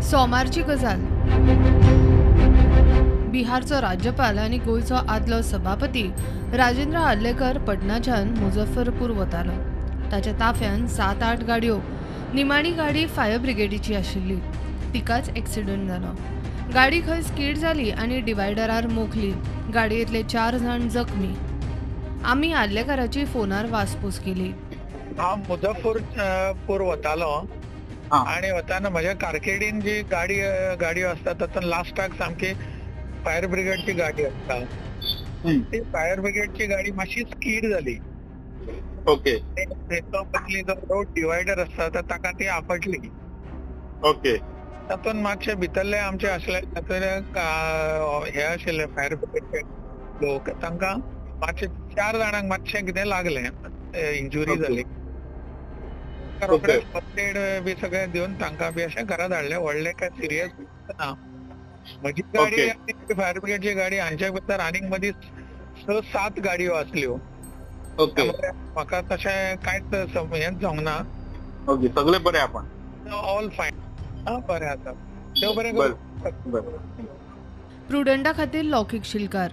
सोमारची गजाल. बिहारचो राज्यपाल आनी गोंयचो आदलो सभापती राजेंद्र आर्लेकर पटनाच्यान मुजफ्फरपूर वतालो. ताच्या ताफ्यान 7-8 गाडयो, निमाणी गाडी फायर ब्रिगेडीची आशिल्ली. तिकाच एक्सिडंट जालो. गाडी खंय स्कीड जाली आनी डिवायडरार मोखली. गाडयेंतले 4 जाण जखमी. आमी आर्लेकराची फोनार वासपूस केली. हांव मुजफ्फरपूर वतालो आनी वताना म्हज्या कारकिर्दीन जी गाडयो आसता तातूंत लास्टाक सामकी फायर ब्रिगेडची गाडी आसता. ती फायर ब्रिगेडची गाडी मातशी स्कीड जाली. ओके. थंयचो पयलीं जो रोड डिवायडर आसता ताका ती आपटली. ओके. तातूंत मातशे भितरले आमचे आसले तातूंत हे आशिल्ले फायर ब्रिगेडचे लोक, तांकां मातशे 4 जाणांक मातशें कितें लागलें, इंजुरी जाली. रोखडे फर्स्ट एड बी सगळें दिवन तांकां बी अशें घरा धाडलें. व्हडलें काय सिरियस ना. म्हजी गाडी आनी फायर ब्रिगेडची गाडी हांच्या भितर आनीक मदीं 6-7 गाडयो आसल्यो. म्हाका तशें कांयच हेंच जावंक ना. ओके, सगळे बरे आपण, ऑल फायन. हा, बरें आसा, देव बरें करूं. प्रुडंटा खातीर लौकीक शिलकार.